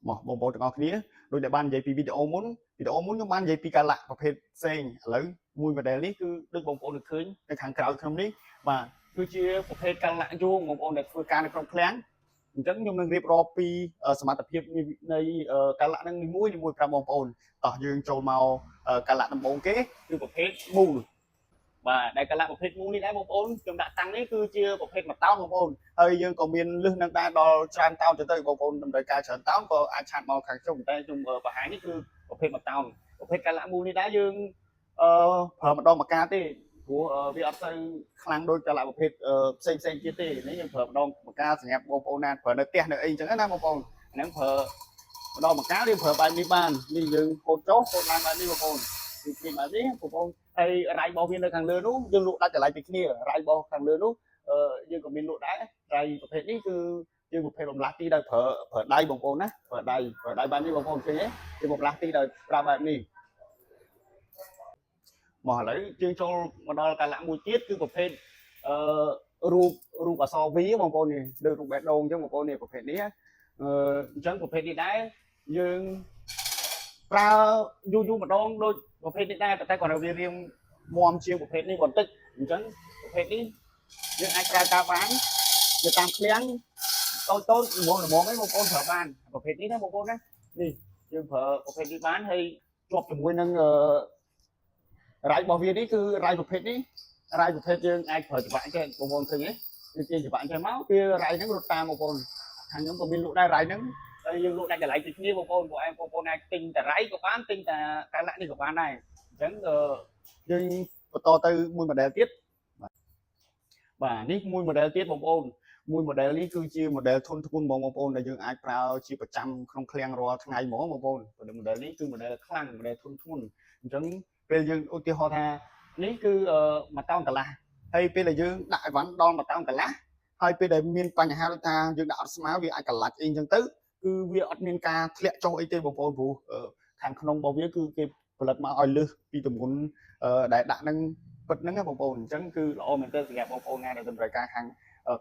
មកបងប្អូនទាំងអស់គ្នាដូចដែលបាននិយាយពីវីដេអូមុនវីដេអូមុនខ្ញុំបាននិយាយពីការលាក់ប្រភេទផ្សេងឥឡូវមួយ model នេះគឺដូចបងប្អូននឹងឃើញនៅខាងក្រៅខ្ញុំនេះបាទគឺជាប្រភេទការលាក់យួងបងប្អូនដែលធ្វើការនៅក្នុងឃ្លាំងអញ្ចឹងខ្ញុំនឹងរៀបរាប់ពីសមត្ថភាពនៃការលាក់នឹងនីមួយនីមួយប្រាប់បងប្អូនតោះយើងចូលមកការលាក់ដំបូងគេគឺប្រភេទមូលបាទដែលកាឡាក់ប្រភេទមូលនេះដែរបងប្អូនខ្ញុំដាក់តាំងនេះគឺជាប្រភេទ1តោនបងប្អូនហើយយើងក៏មានលឹះនឹងដែរដល់ច្រើនតោនទៅទៅបងប្អូនតម្រូវការច្រើនតោនក៏អាច chat មកខាងខ្ញុំតែខ្ញុំបង្ហាញនេះគឺប្រភេទ1តោនប្រភេទកាឡាក់មូលនេះដែរយើងអឺប្រើម្ដងមួយកាលទេព្រោះវាអត់សូវខ្លាំងដូចកាឡាក់ប្រភេទផ្សេងផ្សេងទៀតទេនេះយើងប្រើម្ដងមួយកាលសម្រាប់បងប្អូនណាប្រើនៅផ្ទះនៅអីអញ្ចឹងណាបងប្អូនហ្នឹងប្រើម្ដងមួយកាលយើងប្រើបែបនេះបាននេះយើងហូតចុះហូតឡើងបែបនេះបងប្អូនគឺឃើញបែបនេះបងប្អូនហើយរ៉ៃរបស់វានៅខាងលើនោះយើងលក់ដាច់តម្លៃពីគ្នារ៉ៃរបស់ខាងលើនោះអឺយើងក៏មានលក់ដែររ៉ៃប្រភេទនេះគឺយើងប្រភេទបំលាស់ទីដោយប្រើប្រើដៃបងប្អូនណាប្រើដៃប្រើដៃបែបនេះបងប្អូនឃើញទេយើងបំលាស់ទីដោយប្រើបែបនេះមកឥឡូវយើងចូលមកដល់កាលៈមួយទៀតគឺប្រភេទអឺរូបរូបអក្សរ V បងប្អូននេះដូចរូបបេះដូងអញ្ចឹងបងប្អូននេះប្រភេទនេះអឺអញ្ចឹងប្រភេទនេះដែរយើងប្រើយូរយូរម្ដងដូចប្រភេទនេះដែរតែគាត់នៅវារៀងមាំជាងប្រភេទនេះបន្តិចអញ្ចឹងប្រភេទនេះយើងអាចប្រើការបានទៅតាមឃ្លាំងតូចតូចល្មមល្មមអីបងប្អូនប្រើបានប្រភេទនេះណាបងប្អូនណានេះយើងប្រើប្រភេទនេះបានហើយជាប់ជាមួយនឹងអឺរ៉ៃរបស់វានេះគឺរ៉ៃប្រភេទនេះរ៉ៃប្រភេទយើងអាចប្រើច្បាក់ចេះបងប្អូនឃើញទេវាជាច្បាក់ចេះមកវារ៉ៃហ្នឹងរត់តាមបងប្អូនខាងខ្ញុំក៏មានលក់ដែររ៉ៃហ្នឹងហើយយើងលក់ដាច់តម្លៃពីគ្នាបងប្អូនពួកឯងបងប្អូនអាចទិញតែរ៉ៃក៏បានទិញតែកាឡាក់នេះក៏បានដែរអញ្ចឹងយើងបន្តទៅមួយ model ទៀតបាទនេះមួយ model ទៀតបងប្អូនមួយ model នេះគឺជា model ធន់ធ្ងន់បងប្អូនដែលយើងអាចប្រើជាប្រចាំក្នុងឃ្លាំងរាល់ថ្ងៃហ្មងបងប្អូន model នេះគឺ model ខ្លាំង model ធន់ធ្ងន់អញ្ចឹងពេលយើងឧទាហរណ៍ថានេះគឺមួយតោនកន្លះហើយពេលដែលយើងដាក់អីវ៉ាន់ដល់មួយតោនកន្លះហើយពេលដែលមានបញ្ហាដូចថាយើងដាក់អត់ស្មើវាអាចកលាច់អីអញ្ចឹងទៅគឺវាអត់មានការធ្លាក់ចុះអីទេបងប្អូនព្រោះខាងក្នុងរបស់វាគឺគេផលិតមកឲ្យលើសពីទម្ងន់ដែលដាក់នឹងពិតហ្នឹងណាបងប្អូនអញ្ចឹងគឺល្អមែនទែនសម្រាប់បងប្អូនណាដែលតម្រូវការខាង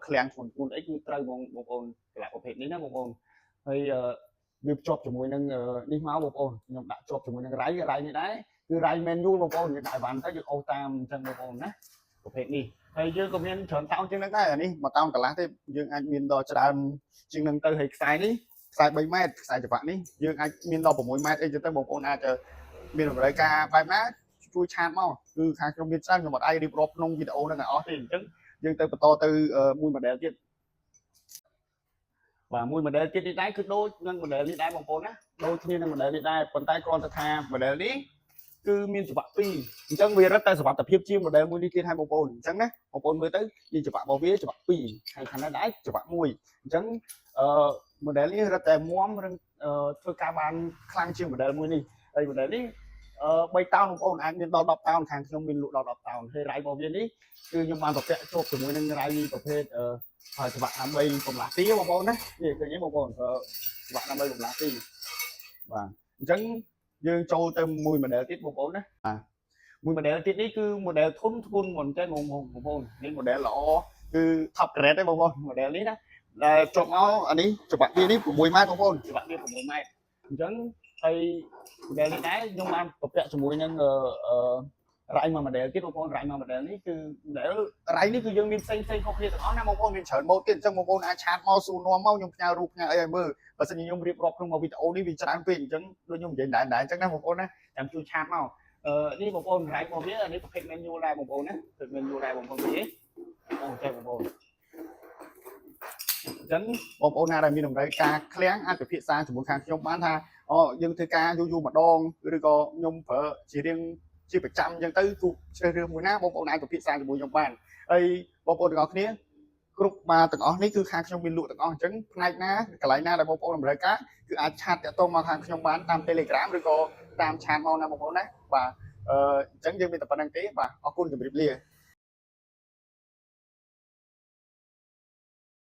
ឃ្លាំងធ្ងន់ធ្ងន់អីគឺត្រូវបងបងប្អូនកលៈប្រភេទនេះណាបងប្អូនហើយវាភ្ជាប់ជាមួយនឹងនេះមកបងប្អូនខ្ញុំដាក់ជាប់ជាមួយនឹងរ៉ៃរ៉ៃនេះដែរគឺរ៉ៃ manual បងប្អូនយើងដាក់អីវ៉ាន់ទៅយើងអូសតាមអញ្ចឹងបងប្អូនណាប្រភេទនេះហើយយើងក៏មានច្រើនតោនជាងហ្នឹងដែរអានេះមួយតោនកន្លះទេយើងអាចមានដល់ច្រើនជាងហ្នឹងទៅហើយខ្សែនេះខ្សែ3ម៉ែត្រខ្សែច្រវាក់នេះយើងអាចមានដល់6ម៉ែត្រអីចឹងទៅបងប្អូនអាចមានតម្រូវការបែបណាជួយ chat មកគឺខាងខ្ញុំមានច្រើនខ្ញុំអត់អាចរៀបរាប់ក្នុងវីដេអូហ្នឹងឲ្យអស់ទេអញ្ចឹងយើងទៅបន្តទៅមួយ model ទៀតបាទមួយ model ទៀតនេះដែរគឺដូចនឹង model នេះដែរបងប្អូនណាដូចគ្នានឹង model នេះដែរប៉ុន្តែគ្រាន់តែថា model នេះគឺមានច្បាក់ពីរអញ្ចឹងវារឹតតែសុវត្ថិភាពជាង model មួយនេះទៀតហើយបងប្អូនអញ្ចឹងណាបងប្អូនមើលទៅនេះច្បាក់របស់វាច្បាក់ពីរហើយខាងនេះដែរច្បាក់មួយអញ្ចឹងអឺ model នេះរឹតតែមាំរឹងធ្វើការបានខ្លាំងជាង model មួយនេះហើយ model នេះអឺ3តោនបងប្អូនអាចមានដល់10តោនខាងខ្ញុំមានលក់ដល់10តោនហើយរ៉ៃរបស់វានេះគឺខ្ញុំបានប្រពាក់ជាប់ជាមួយនឹងរ៉ៃប្រភេទអឺហើយច្បាក់ដើម្បីកម្លាស់ទីបងប្អូនណានេះឃើញទេបងប្អូនច្បាក់ដើម្បីកម្លាស់ទីបាទអញ្ចឹងយើងចូលទៅមួយ model ទៀតបងប្អូនណាបាទមួយ model ទៀតនេះគឺ model ធន់ធ្ងន់មែនតើបងប្អូននេះ model ល្អគឺ top grade ទេបងប្អូន model នេះណាដែលចុកមកអានេះច្បាក់វានេះ6ម៉ែត្របងប្អូនច្បាក់វា6ម៉ែត្រអញ្ចឹងហើយ model នេះដែរខ្ញុំបានប្រពាក់ជាមួយនឹងអឺរ៉ៃមួយ model ទៀតបងប្អូនរ៉ៃមួយ model នេះគឺ model រ៉ៃនេះគឺយើងមានផ្សេងផ្សេងខុសគ្នាទាំងអស់ណាបងប្អូនមានច្រើនម៉ូដទៀតអញ្ចឹងបងប្អូនអាច chat មកសួរនាំមកខ្ញុំផ្ញើរូបផ្ញើអីឲ្យមើលបើសិនជាខ្ញុំរៀបរាប់ក្នុងវីដេអូនេះវាច្រើនពេកអញ្ចឹងដូចខ្ញុំនិយាយដែរដែរអញ្ចឹងណាបងប្អូនណាចាំជួយ chat មកអឺនេះបងប្អូនរ៉ៃរបស់វានេះប្រភេទ manual ដែរបងប្អូនណាប្រភេទ manual ដែរបងប្អូនឃើញទេអូចេះបងប្អូនអញ្ចឹងបងប្អូនណាដែលមានតម្រូវការឃ្លាំងអាចពិភាក្សាជាមួយខាងខ្ញុំបានថាអូយើងធ្វើការយូរយូរម្ដងឬក៏ខ្ញុំប្រើជារៀងជាប្រចាំអញ្ចឹងទៅគូជ្រើសរើសមួយណាបងប្អូនអាចពិភាក្សាជាមួយខ្ញុំបានហើយបងប្អូនទាំងអស់គ្នាគ្រប់បាទទាំងអស់នេះគឺខាងខ្ញុំមានលក់ទាំងអស់អញ្ចឹងផ្នែកណាកន្លែងណាដែលបងប្អូនតម្រូវការគឺអាច chat តាក់ទងមកខាងខ្ញុំបានតាម Telegram ឬក៏តាម chat មកណាបងប្អូនណាបាទអឺអញ្ចឹងយើងមានតែប៉ុណ្្នឹងទេបាទអរគុណជម្រាបលា។